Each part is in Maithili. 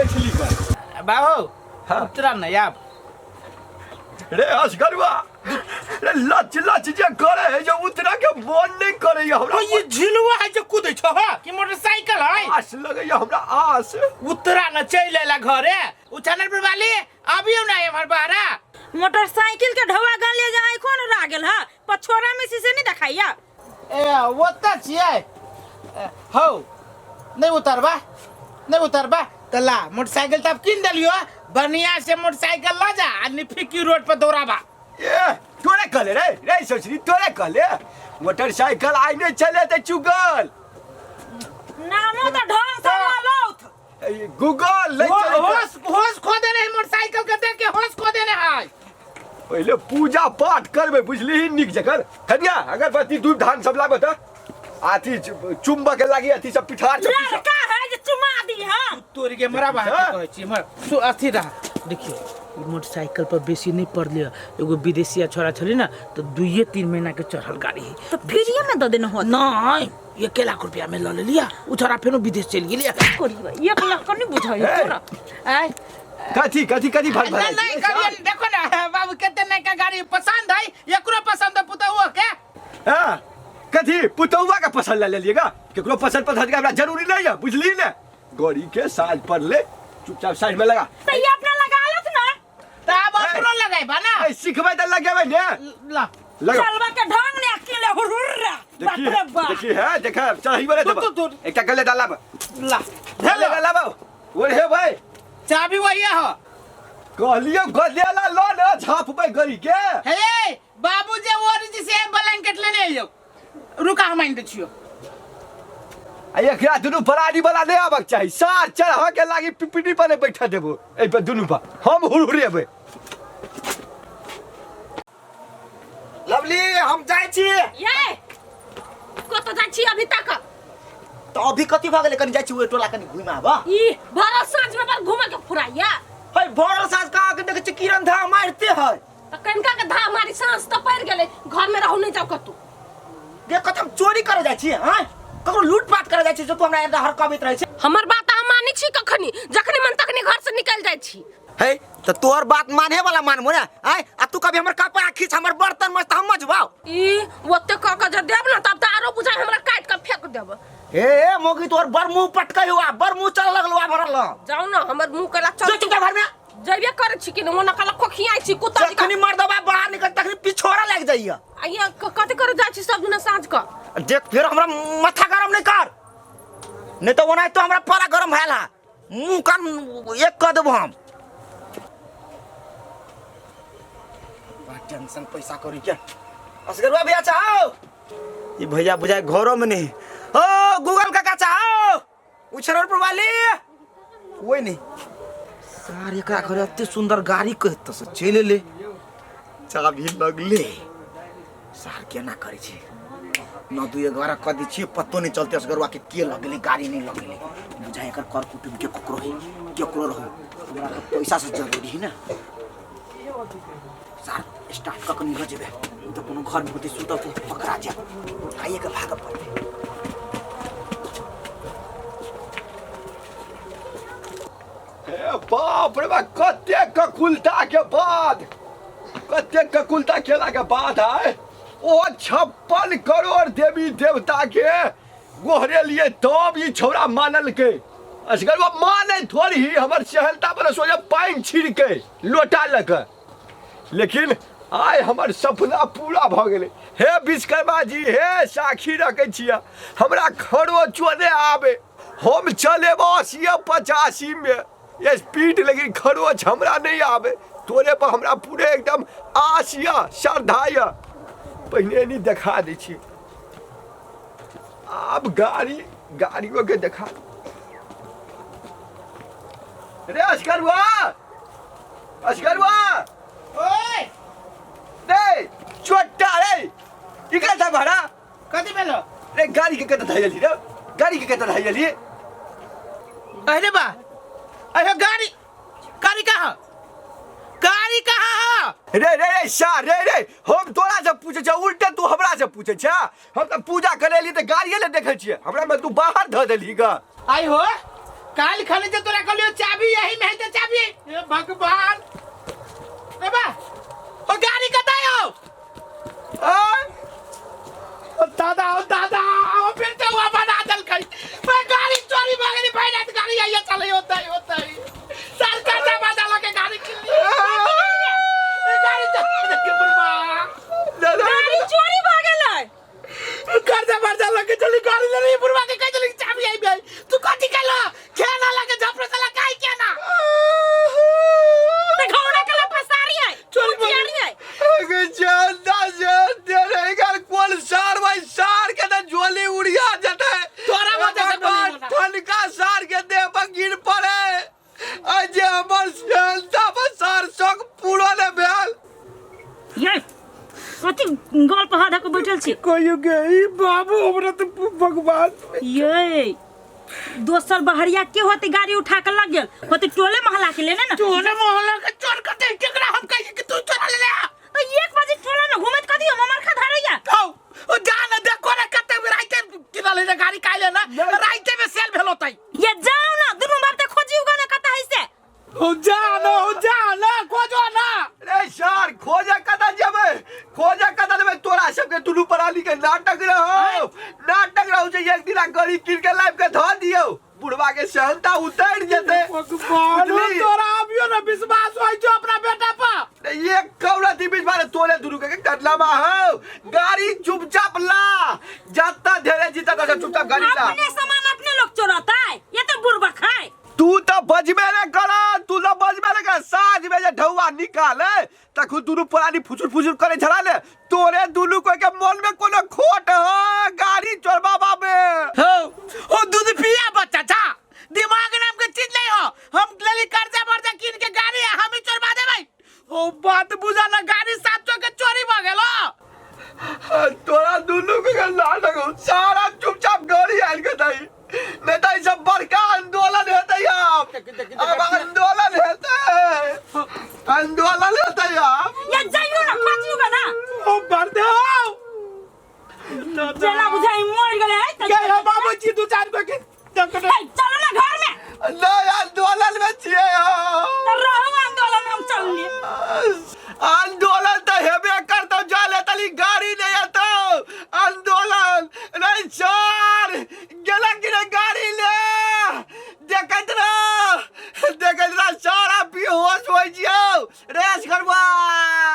छली पर। बाबू हाँ। उतरा नहीं आप। रे असगरुआ, रे लच लच जे करे है जे उतरा के मन नहीं करे है हमरा। ओ ये झिलुआ है जे कूदै छो हा कि मोटरसाइकिल है? आस लगे है हमरा आस। उतरा न चल अला घरे। उछानर पर वाली अबियो ना एमहर बहरा। मोटरसाइकिल के ढौआ गन ले जा आँखो न रह गेल हा पछोड़ा में शीशे नहीं देखाइया। ए ओतऽ छियै? ए, हौ नहीं उतरबा, नहीं उतरबा त ला मोटरसाइकिल तब किन देलियो, बढ़िया से मोटरसाइकिल ल जा आ निफिकी रोड पर दौड़ाबा। ए तोरे कहले रे, रे सोचरी तोरे कहले मोटरसाइकिल आइ नहीं चले त चुगल। नामो त ढंग से लौथ। ए, गूगल नहीं चले त- होश होश खो देने है मोटरसाइकिल के देख के, होश खो देने है। पहले पूजा पाठ करबे बुझली निक जकर। कन्या अगरबत्ती धूप धान सब लाबे त आथी चुंबक के लागी अथी सब पिठार सब पिसा। लड़का है जे चुमा दी हां। तोरी के मरा बाहर हाँ? कहै छी मर सु अथी रहा। देखियो ई मोटरसाइकिल पर बेसी नहीं पड़ले, एगो विदेशिया छोरा छली ना तो 2-3 महीना के चढ़ल गाड़ी है। तो फ्रीए में दे देने हो? नहीं 1 लाख रुपया में ल लेलिया, उ छोरा फेनो विदेश चल गेलिया। करियो 1 लाख के नहीं बुझाई ए। तोरा। आय कथी कथी कथी भर भर नहीं, नहीं, गाड़ी देखो ना बाबू केते नयका गाड़ी पसंद है, एकरो पसंद है पुतहुओ के। हां कथी पुतहुआ के पसंद ले लेलिएगा? केकरो पसंद पसंद के हमरा जरूरी नहीं है बुझली ने। गाड़ी के साल पर ले चुपचाप साइड में लगा। त ये अपना लगा लत ना। त अब ए। अपनो लगाइबा ना। ए, सिखबै त लगेबै ने। ला। लगा। चलबा के ढंग ने अकेले हुर्रा। बाप देखी रे बाप। देखी है देखा चढ़ी बरे तू, देबा। तू, तू। एकटा गले डालाब। ला। गले डालाब। ओढ़े भाई। चाबी वही हो। कहलियो गदेला ल न झापबै गरी के। हे बाबू जे ओरी जी से ब्लैंकेट लेने आइयो। रुका हम आनि दै छियो। आ एकरा दुनू परानी वाला नहीं आबक चाही। सार चढ़ा के लागी पिपनी पर नहीं बैठा देबो। एहि पर दुनू पर हम हुरहुरेबै। लवली हम जाइ छी। ये कत जाइ छी अभी तक? त अभी कथी भ गेलै? कनी जाइ छी ओइ टोला कनी घुमि आब। ई भरल साँझ में बड़ घुमे के फुराइया। है भरल साँझ कहाँ के देखै छी किरण धा मारिते है। त कनिका के धा मारी साँझ त पड़ि गेलै, घर में रहू नहीं जाऊ कतौ। गे कथी हम चोरी करे जाइ छी? हां ककरो लूटपाट करे जाइ छी जो तू हमरा एना हरकबैत रहै छी? हमर बात अहाँ मानै छी कखनी? जखनी मन तखनी घर से निकल जाइ छी। हे त तोहर बात माने वाला मानबो ने? आय आ तू कभी हमर कपड़ा खींच हमर बर्तन मस्त हम मजबाओ। ई ओते क के जे देब न तब त आरो बुझाइ हमरा काटि के फेंक देब। हे हे मोगी तोहर बड़ मुंह पटकै हुआ बड़ मुंह चल लगलो आ भरल। जाऊ न हमर मुंह केला चल। जो चुपचाप घर में। जइबे करै छी कि न ओना कला खोखियाइ छी कुत्ता जकाँ। जखनी मर्दबा बाहर निकल तखनी पिछोड़ा लागि जाइया। आ ये कथी करे जाइ छी सब दिना साँझ क? देख फेर हमरा माथा गरम नहीं कर, नहीं तो ओना तो हमरा पारा गरम भयल हा, मुंह कान एक क देबो हम। बड़ा टेंशन पैसा करी के। असगरुआ भैया चाहो ई भैया बुझाए घरों में नहीं। ओ गूगल काका चाहो उछरल पर वाली कोई नहीं। सार एकरा घरे एते सुंदर गाड़ी कहत से चलि एलै, चाभी लगले। सार केना करै छै? 9 2 11 कऽ दै छियै, पतो नहीं चलते असगरुआ के के लगले गाड़ी नहीं लगले। बुझाए एकर कर कुटुम के ककरो है, केकरो रहो, हमरा तऽ पैसा से जरूरी है ना। सार स्टार्ट कऽ के निकल जेबै, तऽ कोनो घर में होतै सुतल तऽ पकड़ा जायब, उठाइए के भागऽ पड़तै। हे बाप रे बा, कते ककुलता के बाद, कते ककुलता केला के बाद है ओ 56 करोड़ देवी देवता के गोहरे लिए तब ई छौड़ा मानल के। असगर वो माने थोड़ी ही हमर सहलता पर सोचे पानि छिड़ के लोटा लक, लेकिन आइ हमर सपना पूरा भ गेलै। हे विश्वकर्मा जी, हे साखी रखै छियै, हमरा खरो चोरे आबे, हम चलेबो 80-85 में स्पीड, लेकिन खरोच हमरा नहीं आबे। तोरे पर हमरा पूरे एकदम आस यऽ, श्रद्धा यऽ। पहिने नहीं देखा दै छी, आब गाड़ी गाड़ियो के देखा रे। असगरुआ, असगरुआ, ओए रे चोट्टा रे, ई कता भाड़ा कथी भेलो? रे गाड़ी के कता धाइली रे, गाड़ी के कता धाइली? अरे बा, अरे गाड़ी, गाड़ी कहाँ, गाड़ी कहाँ है? रे रे रे सा रे रे, हम तोरा से पूछे छे, उल्टे तू हमरा से पूछे छे। हम त पूजा करे ली त गाड़िए ले देखे छिए, हमरा में तू बाहर ध देली ग। आई हो काल खाली जे तोरा कहलियो चाबी यही में है त चाबी हे भगवान रे बा ओ गाड़ी कतय हो आय? ओ दादा ओ दादा ओ फिर से हुआ बना दल कई मैं गाड़ी चोरी भागली भाई रात गाड़ी आइए चले होता ही होता ही सरकार से बजा लगे गाड़ी किन ली गाड़ी चला देखे बुढ़वा दादा गाड़ी चोरी भऽ गेलै कर्जा वर्जा लगे चली गाड़ी ले रही बुढ़वा के कह चली चाबी आई भाई तू कथी कहलो खेना लगे झपरे साला काई केना तऽ घौड़ा के लपसारी है चोरी भऽ चोरी है अगे जानता जानते रहेगा कोन सार भाई सार के त झोली उड़िया जते तोरा वजह से गोली बोला। ठनका सार के देह पर गिर पड़े आ जे हमर सेहनता पर सार शौक पूरा ने भेल ये कथी गल पर हाथ के बैठल छी कहियो गई बाबू हमरा तो भगवान ये दोसर बहरिया के होते गाड़ी उठा के लग गेल होते टोले मोहल्ला के लेने ना टोले मोहल्ला के चोर करते केकरा हम कहिए कि तू चोरा ले ले तो एक बजे टोला में घूमत कदी हम हमर खा धरैया हौ ओ जान देखो ना कते राइते किना ले गाड़ी काइले ना राइते में सेल भेलो तई ये जाओ ना दुनू बाप ते खोजी उगा ना कता है से ओ जान ओ जान खोजो ना रे सार खोजे कता जेबै खोजे कता जेबै तोरा सबके दुनू पराली के नाटक रहो नाटक रहो जे एक दिना गड़ी कीन के लाइव के धऽ दियौ बुढ़वा के सहनता उतरि जेतै भगवान बुझली? तोरा अभियो ना विश्वास होय छौ अपना बेटा पर ये कौड़ा थी बीच मारे तोरे दुनू के कटला हो गाड़ी चुपचाप ला जाता धेरे जीता था चुपचाप गाड़ी ला अपने सामान अपने लोग चोरता है ये तो बुड़बक है तू तो बजबे ने कर तू तो बजबे ने कर साँझ में जे ढौआ निकाले तखन दुनू प्राणी फुचुर फुचुर करे छला ने तोरे दुनू कोई के मन में कोनो खोट हो गाड़ी चोरबा बाबे हो ओ दूध पिया बच्चा छा दिमाग नाम के चीज नहीं हो हम लेली कर्जा वर्जा कीन के गाड़ी हम ही चोरबा देबै ओ बात बुझा ना गाड़ी सात के चोरी भ गेलो तोरा दुनू के नाटक हो सारा चुपचाप गाड़ी आयल के दई नहीं तो ई सब बड़का आंदोलन हेतै आब अब आंदोलन हेतै आंदोलन हेतै आब ये जाइयो ना खोजियो ना ओ भर दे हो जेना बुझाई मर गेलै है के हो बाबूजी दू चार गो के चलो ना घर में नहीं आंदोलन में छियै हम तो रहू आंदोलन हम चलनी आंदोलन तऽ हेबे करतौ जाले तली गाड़ी नहीं एतौ आंदोलन नहीं सर गेला कि नहीं गाड़ी ले देखैत रह देखैत रह सारा बेहोश होइ छियौ रेस करबा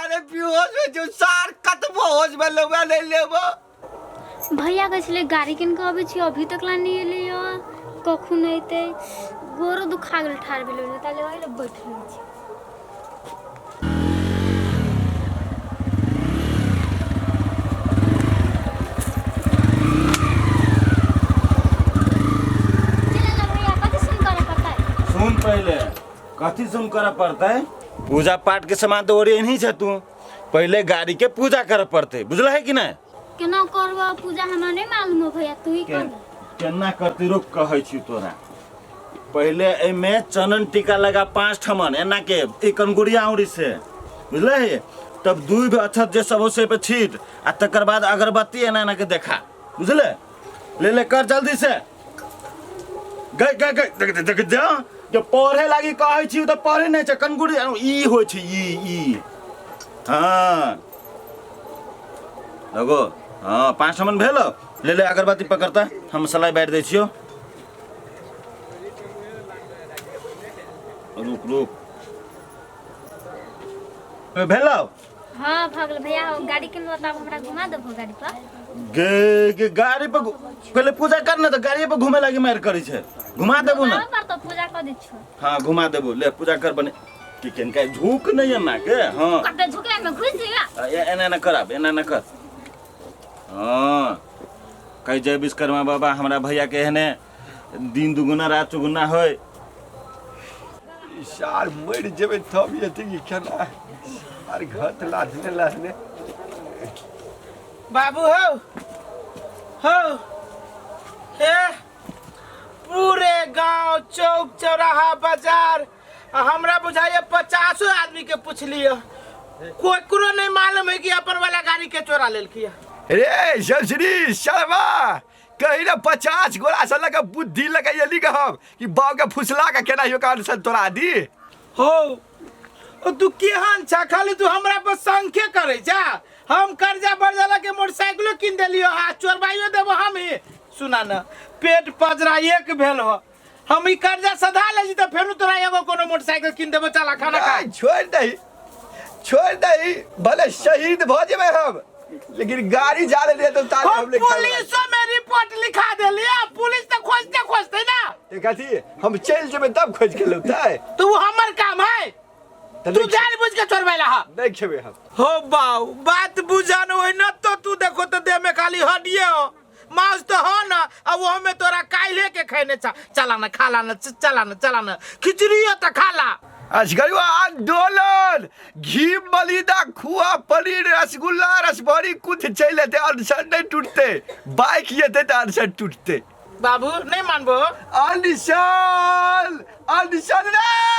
अरे बेहोश होइ छियौ सार कतबो होश में लेबै नहीं लेबो भैया कहै छलै गाड़ी कीन कऽ अबै छी अभी तक ला नहि एलै हँ कखन एतै गोरो दुखा गेल ठाढ़ भेलै ताले ओहि लए बैठल छी। चल अल्लाह भैया कथी सुन करे पड़तै? सुन पहिले कथी सुन करे पड़तै पूजा पाठ के सामान तो ओरियन ही छै तू पहिले गाड़ी के पूजा करे पड़तै बुझल है कि नहीं केना करबह पूजा हमरा नहि मालूम हो भैया तू ही कर केना करती रुक कहै छी तोरा पहिले एहिमे चनन टीका लगा 5 ठमन एना के एक अंगुरिया औरी से बुझले तब दूध अक्षत जे सब हो से पे छीट आ तकर बाद अगरबत्ती एना एना के देखा बुझले ले ले कर जल्दी से गई गई गई देख देख देख जा जो पढ़े लागी कहै छी तऽ पढ़े नहि छै कनगुरी ई होइ छै ई ई हाँ लगो हाँ 5 ठमन भेल ले ले अगरबत्ती पकड़ता हम सलाई बाँटि दै छियौ रुक रुक भेलौ हाँ भऽ गेल भैया हम गाड़ी किनबो तब हमरा घुमा देबो गाड़ी पर गे गे गाड़ी पर पहिले पूजा कर ने तऽ गाड़ी पर घूमे लागी मारि करै छै घुमा देबो ने घुमाबऽ पड़तौ पूजा कऽ दै छियौ हाँ घुमा देबो ले पूजा कर बने कि केनका झुक नहीं एना के हाँ कते झुके में घुसि जइबा एना एना कराब एना एना कर हाँ कही जय विश्वकर्मा बाबा हमरा भैया के एहने दिन दुगुना रात चौगुना होय सार मरि जेबै तब एते कि केना आर घत लादने लादने बाबू हो हो हे पूरे गांव चौक चौराहा बाजार आ हमरा बुझाइए 50 आदमी के पूछलिए कोकरो नहीं मालूम है कि अपन वाला गाड़ी के चोरा लेलकी रे शमश्री शर्मा कही ने 50 गोरा से लगे बुद्धि लगैली के हम कि बाव के फुसला के केना यो अनशन तोड़ा दी। हो ओ तू केहन छा, खाली तू हमरा पर संख्या करे छा। हम कर्जा बर्जा के मोटरसाइकिलो कीन देलियो, हा चोरबाइयो देबो हम ही। सुना न, पेट पजरा एक भेल हो, हम ई कर्जा सधा ले छी त फेनु तोरा एगो कोनो मोटरसाइकिल कीन देबो। चला खाना खा। नहीं, छोड़ दही, छोड़ दही, भले शहीद भ जेबै हम, लेकिन गाड़ी जा रही तो ताले हम हम ले पुलिसो में रिपोर्ट लिखा देलियो, पुलिस त खोजते खोजते ना। कथी हम चल जेबै तब खोज के लौतै? तो वो हमर काम है, तऽ तू नहीं जान बुझ के चोरबैला हा। नहीं खेबै हम। हो बाऊ, बात बुझन ओहि न तो तू देखो तो देह में खाली हड्डिए हो, मांस तो हो ना। अब वो हमें तोरा काल्हे के खैने छा। चला ना खाला ना, चला ना, चला ना, खिचड़ियो तो खाला। असगरुआ आंदोलन घी मलिदा खुआ पनीर रसगुल्ला रसभरी कुछ चलि एतै, अनशन नहीं टूटते। बाइक एतै तऽ अनशन टूटते। बाबू नहीं मानबो। अनशन, अनशन रे।